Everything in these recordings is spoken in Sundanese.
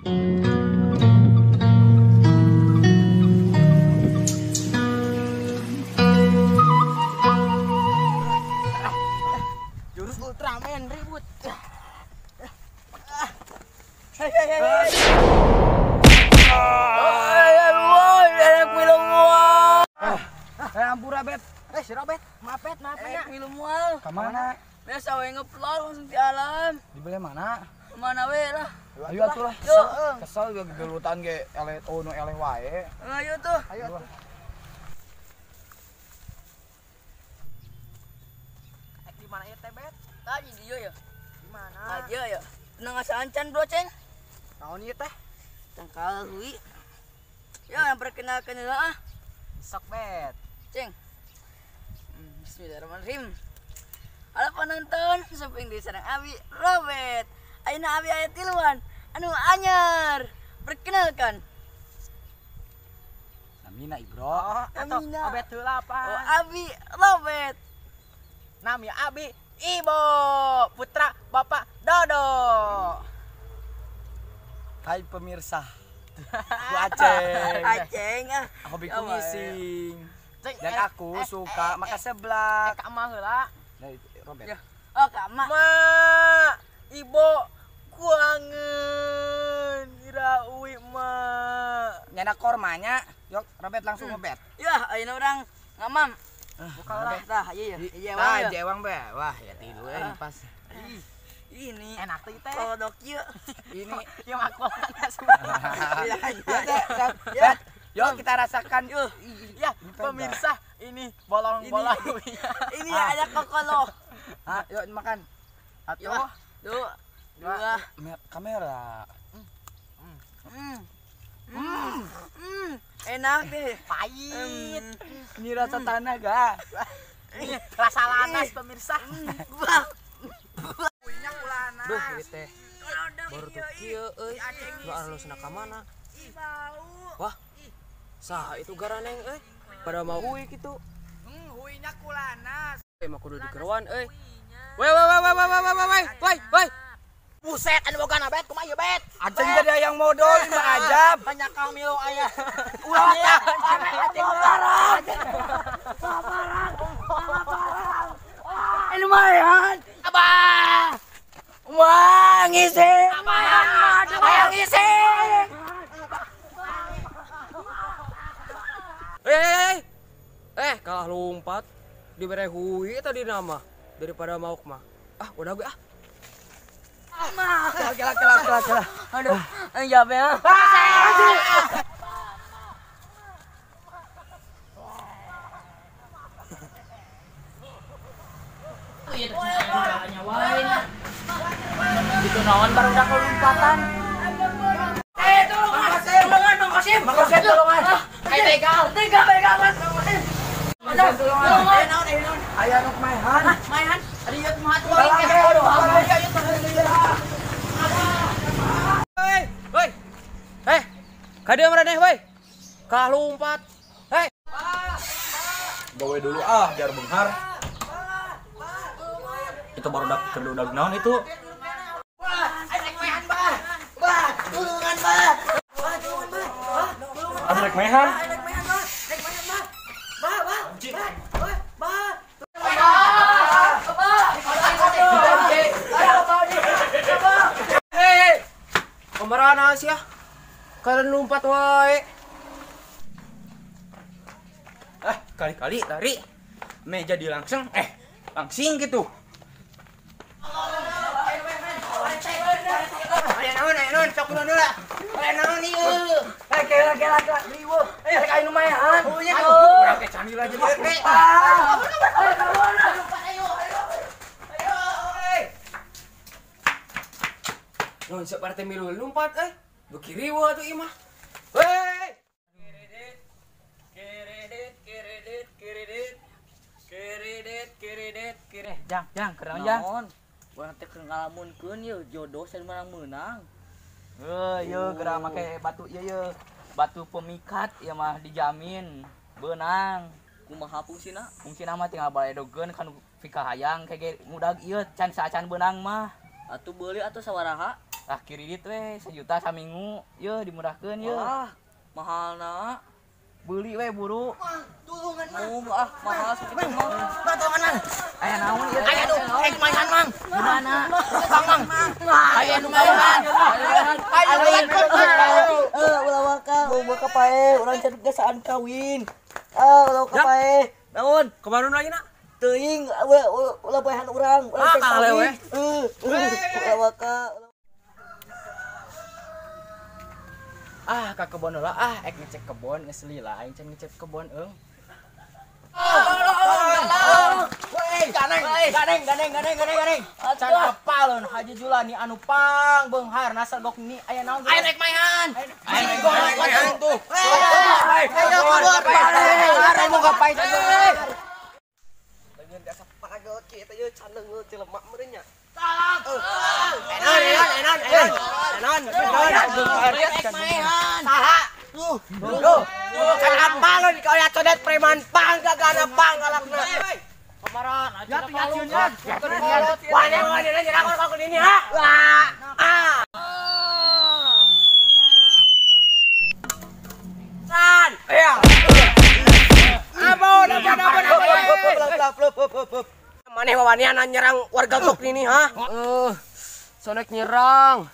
Jurus Ultraman ribut. Hei hei hei. Ampura Bet. Si Robet, maaf Bet, maaf ya. Milu mual. Ke mana? Biasa we ngeplor langsung di alam. Dibeli mana? Mana we lah. Ayo atuh lah. Kesel ge gelutan ge eleh oh nu eleh wae. Ayo tuh. Ayo tuh. Di mana ieu teh Bet? Tadi dieu ya. Di mana? Aja ya. Tenang asa ancan bro ceng. Naon ieu teh? Tangkal hui. Ya, yang perkenalkan heula ah. Sok Bet. Ceng. Bismillahirrahmanirrahim. Halo penonton, samping di sareng Abi Robert. Ayeuna Abi aya tiluan anu anyar. Perkenalkan. Namina Ibro. Oh, Namina. Obet heula apa? Oh, Abi Robert. Nami Abi Ibo, putra Bapak Dodo. Hai pemirsa. Aku Aceng. Aceng ah. Hobiku ngising. Dan aku suka makan seblak. Kak Ma heula. Nah, Robert. Ya. Oh, Kak Ma. Ma, Ibo kuangeun ira uwi ma. Nyana kormanya. Yok, Robert langsung ngebet. Ya, ayeuna urang ngamam. Buka lah. Tah, iya ya. Iya, Tah, jewang be. Wah, ya tidur ini pas. Ini enak teh teh. Kodok ieu. Ini ieu mah kolana ya. Yuk kita rasakan. Yuk. Ya, pemirsa, ini bolong-bolong. Ini ada kokolo. Ah, yuk makan. Atau dua. Dua. Kamera. Enak deh. Pahit. Ini rasa tanah ga? Ini rasa lanas pemirsa. Duh, ieu teh. Baru tuh kieu euy. Nu alusna ka mana? Wah. Sah itu garaneng euy. Pada mau hui kitu. Huinya kulanas. Mah kudu dikeruan euy. Weh weh weh weh weh weh weh weh weh. Buset anu boga na Bet, kumaha ieu Bet? Aceng jadi yang modal mah ajab. Banyak kang milu aya. Ulah tah. Barang. Barang. Barang. Lumayan. Abah. Wah, ngising. Abah. Abah ngising. Kalah lompat dibere hui tadi nama daripada mauk mah. Ah, udah gue ah. Kela kela kela kela. Aduh, jawab ya. Itu naon baru udah kelompatan. Tolongan, tolongan, Mang Kosim. Mang Kosim tolongan. Kayak begal. Begal, begal, Mas. Tolongan. Aya nu maehan. Maehan. Ari ieu kumaha tuh? Hei, hei. Hei. Ka dieu maraneh, woi. Kalah lompat. Hei. Gawe dulu ah biar benghar. Itu baru dak keur udag naon itu? Wah, rek maehan, Bah. Bah, tulungan, Bah. Bah, tulungan, Bah. Bah, tulungan. Ah, rek maehan. Rek maehan, Bah. Rek maehan, Bah. Bah, bah. Bah, bah. Hei. Kamarana sia? Kalian lompat wae. Ah, kali-kali lari. Me jadi langsung langsing gitu. Aya naon, aya naon, sok dulu lah. Aya naon ieu? Eh, kela kela kela, riweuh. Eh, rek aya nu maehan. Aduh, urang teh candil aja dia. Naon sok parete milu lompat euy. Beuki riweuh atuh ieu mah. Hei. Kredit, kredit, kredit, kredit. Kredit, kredit, kredit. Jang, jang, keur naon jang? Urang teh keur ngalamunkeun ieu jodoh saya menang-menang. Heuh, ieu geura make batu ieu ieu. Batu pemikat ieu mah dijamin beunang. Kumaha fungsina? Fungsina mah tinggal baledogeun kan pikahayang kayak mudag ieu can saacan beunang mah. Atuh beuli atuh sawaraha? Tah kiridit we 1 juta saminggu. Yeuh dimurahkeun yeuh. Wah, mahalna. Beli we buru. Tulungan mang. Oh, ah mahal sakitu mah. Mang tulungan mang. Aya naon ieu? Aya nu rek maehan mang. Gimana? Bang mang. Aya nu maehan. Aya nu maehan. Ulah waka, ulah waka pae, urang can gasaan kawin. Ah, ulah waka pae. Naon? Kemana nu ayeuna? Teuing ulah paehan urang, urang Ah, can kale kawin. we. Ulah waka. Ah, ka kebon heula ah, ek ngecek kebon geus lila aing can ngecek kebon eung. Woi, ganeng, ganeng, ganeng, ganeng, ganeng, ganeng. Can apalun Haji Julani anu pang beunghar nasegok ni aya naon? Aya rek maehan. Aya rek maehan tuh. Ayo kebon, pae. Mau ngapain Dengan dasar pagel kieu teh ieu can leungeul cilemak meureun nya. Enon, enon, enon, enon. Enon, enon. Rek maehan. Saha? Tuh, tuh. Can apalun kaya codet preman pang gagana pang galakna. Kemaran aja Wah, ini ini nyerang orang ini ha. Wah. Ah. San. Iya. Abon, abon, abon, abon. Maneh wawanian nyerang warga gok ini ha? Sonek nyerang.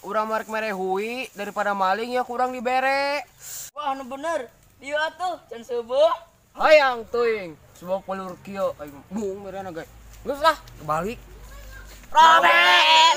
Urang marek mere hui daripada maling ya kurang dibere. Wah, nu bener. Dieu atuh can seubeuk. Hayang teuing, sebab pelur kieu aing bung merana guys. Geus lah, balik. Robert.